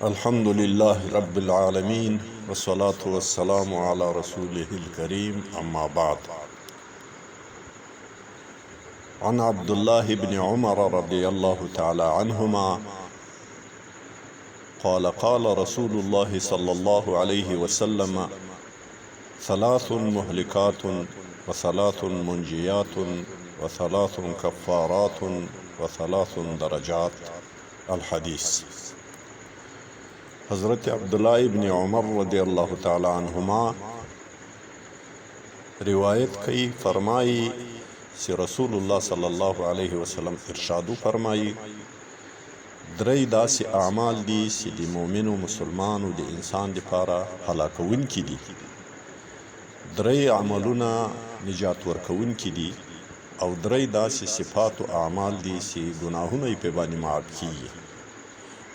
الحمد لله رب العالمين والصلاة والسلام على رسوله الكريم أما بعد. عن عبد الله بن عمر رضي الله تعالى عنهما قال قال رسول الله صلى الله عليه وسلم: ثلاث مهلكات وثلاث منجيات وثلاث كفارات وثلاث درجات. الحديث. حضرت عبدالله ابن عمر رضی الله تعالی عنهما روایت کوي، فرمایي چې رسول الله صلی الله علیه وسلم ارشاد فرمایي: درې داسې اعمال دي چې د مؤمن او مسلمان او د انسان لپاره هلاکوونکي دي، درې عملونه نجات ورکوونکي دي، او درې داسې صفات او اعمال دي چې ګناهونه یې په باندې معاف کیږي،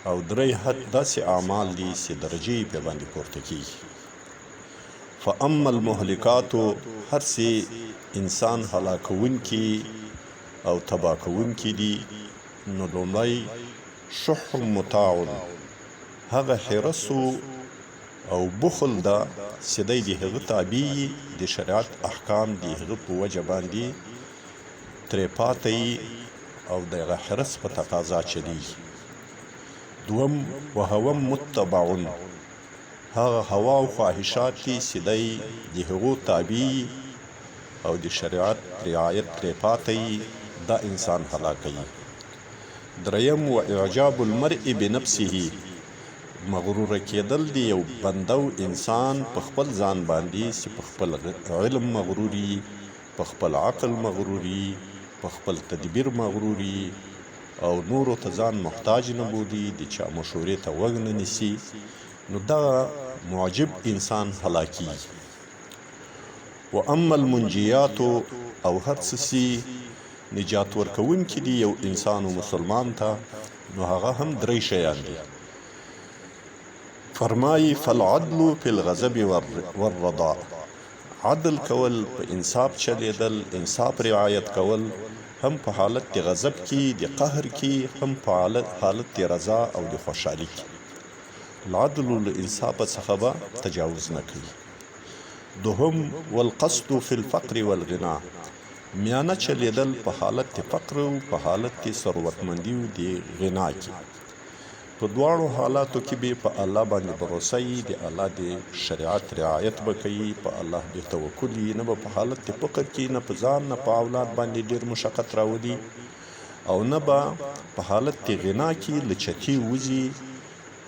او درې حد داسې اعمال دي چې درجې یې په باندې پورته کیږي. فاما المهلکات، هر څه انسان هلاکوونکي او تباه کوونکي دي، نو لومړی شح مطاع، هغه حرص او بخل ده چې دی د هغه تابع یي، د شریعت احکام د هغه په وجه باندې ترې پاته یي او د هغه حرص په تقاضا چلیږي. دوم وهو متبع، هغه هوا او خواهشات دي چې دی د هغو تابع یي او د شریعت رعایت ترې پاته یي، دا انسان هلاکوي. دریم و اعجاب المرء بنفسه، مغروره کېدل دی یو بنده او انسان په خپل ځان باندې، چې په خپل علم مغرور یي، په خپل عقل مغرور یي، په خپل تدبیر مغرور یي، او نورو ته ځان محتاج نه بولي، د چا مشورې ته غوږ نه نیسي، نو دغه معجب انسان هلاکیږي. و اما المنجیات، او هر څه چې نجات ورکوونکي دي یو انسان او مسلمان ته، نو هغه هم درې شیان دي. فرمایي: فالعدل فی الغضب والرضا، عدل کول، په انصاف چلیدل، انصاف رعایت کول، هم په حالت د غضب کې، د قهر کې، هم په حالت د رضا او د خوشحالي کې. العدل له انصاف څخه به تجاوز نه کوي. دوهم والقصد فی الفقر والغنا، میانه چلیدل په حالت د فقر او په حالت د ثروتمندي او د غنا کې، په دواړو حالاتو کې به په الله باندې بروسه یي، د الله د شریعت رعایت به کوي، په الله به توکل یي، نه به په حالت د فقر کې نه په ځان نه په اولاد باندې ډېر مشقت راولي، او نه به په حالت د غنا کې له چتې وځي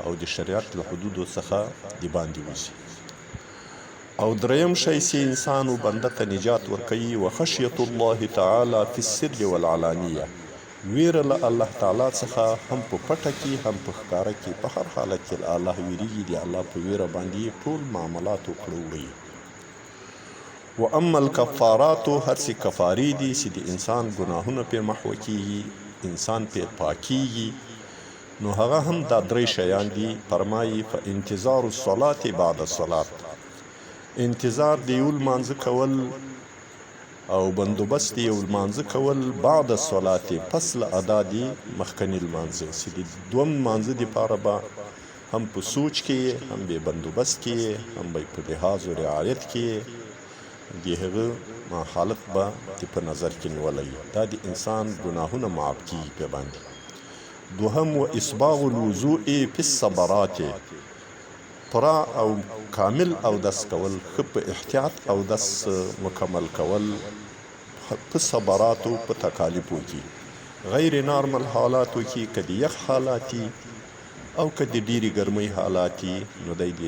او د شریعت له حدودو څخه د باندې وځي. او دریم شی چې انسان و بنده ته نجات ورکوي، وخشیت الله تعالی فی السر والعلانیه، ویره له الله تعالی څخه هم په پټه کې هم په ښکاره کې، په هر حالت کې له الله ویریږي، د الله په ویره باندې ټول معاملات کړه وړي. و اما الکفارات، هر څه کفارې دي چې د انسان ګناهونه پې محوه کیږي، انسان پې پاکیږي، نو هغه هم دا درې شیان دي. فرمایي: فانتظار الصلاة بعد الصلاة، انتظار د یو لمانځه کول او بندوبست د یو لمانځه کول، بعد الصلاة، پس له ادا دی مخکني لمانځه، چې د دوم لمانځه دپاره به هم په سوچ کې یې، هم به بندوبست کې یې، هم به په لحاظ او رعایت کې یې، د هغه حالت به د په نظر کې نیولی، دا د انسان ګناهونه معاف کیږي په باندې. دوهم و اسباغ الوضوء فی الصبرات، پوره او کامل اودس کول، ښه په احتیاط اودس مکمل کول په صبراتو، په تکالیفو کې، غیر نارمل حالاتو کې، که د یخ حالات او که د ډېرې ګرمۍ حالات، نو دی د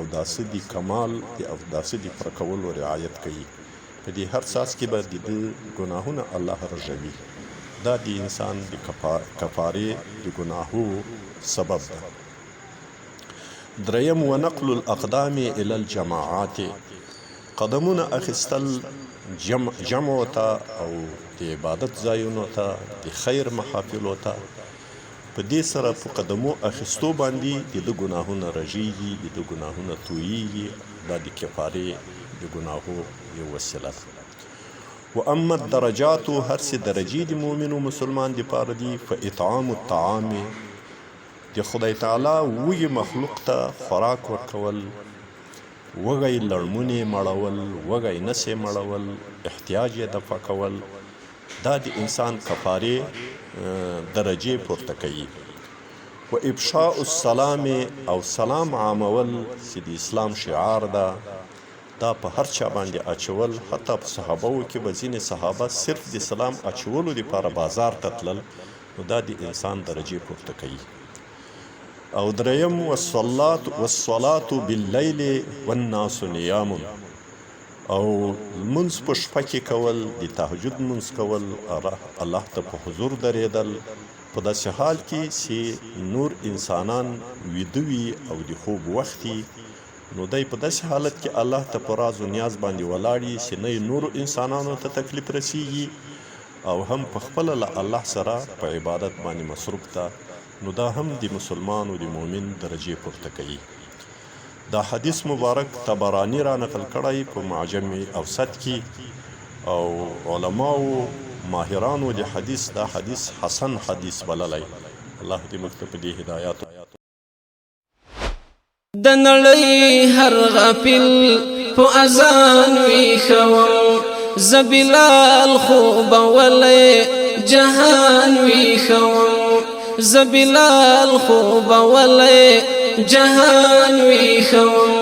اوداسه د کمال، د اوداسه د پوره کولو رعایت کوي، په دې هر څاڅ کې به د ده ګناهونه الله رژوي، دا د انسان د کفارې د ګناهو سبب ده. دریم ونقل الاقدام الی الجماعات، قدمونه اخیستل جمع ته او د عبادت ځایونو ته، د خیر محافلو ته، په دې سره په قدمو اخیستو باندې د ده ګناهونه رژیږي، د ده ګناهونه تویږي، دا د کفارې د ګناهو یو وسیله ده. و اما الدرجات، هر څه درجې د مؤمن او مسلمان دپاره دي، فاطعام الطعام، د د خدای تعالی وږي مخلوق ته خوراک ورکول، وږی لړمون یې مړول، وږی نس یې مړول، احتیاج یې دفع کول، دا د انسان کفارې درجې پورته کوي. و افشاء السلام او سلام عامول چې د اسلام شعار ده، دا په هر چا باندې اچول، حتی په صحابه وو کې به ځینې صحابه صرف د سلام اچولو لپاره بازار ته تلل، نو دا د انسان درجې پورته کوي. او دریم والصلاة والصلاة باللیل والناس نیام، او لمونځ په شپه کې کول، د تهجد لمونځ کول، الله ته په حضور درېدل په داسې حال کې چې نور انسانان ویده وي او د خوب وخت وي، نو دی په داسې حالت کې الله ته په راز و نیاز باندې ولاړ وي چې نه یې نورو انسانانو ته تکلیف رسیږي او هم په خپله له الله سره په عبادت باندې مصروف ده، نو دا هم د مسلمان او د مؤمن درجې پورته کوي. دا حدیث مبارک طبراني را نقل کړی په معجم اوسط کې، او علماو ماهرانو د حدیث دا حدیث حسن حدیث بللی. الله دې موږ ته په دې هدایت. د نړۍ هر غافل په اذان ویښوم، زه بلال خوبولی جهان ویښوم، زه بلال خوبولی جهان ویښوم.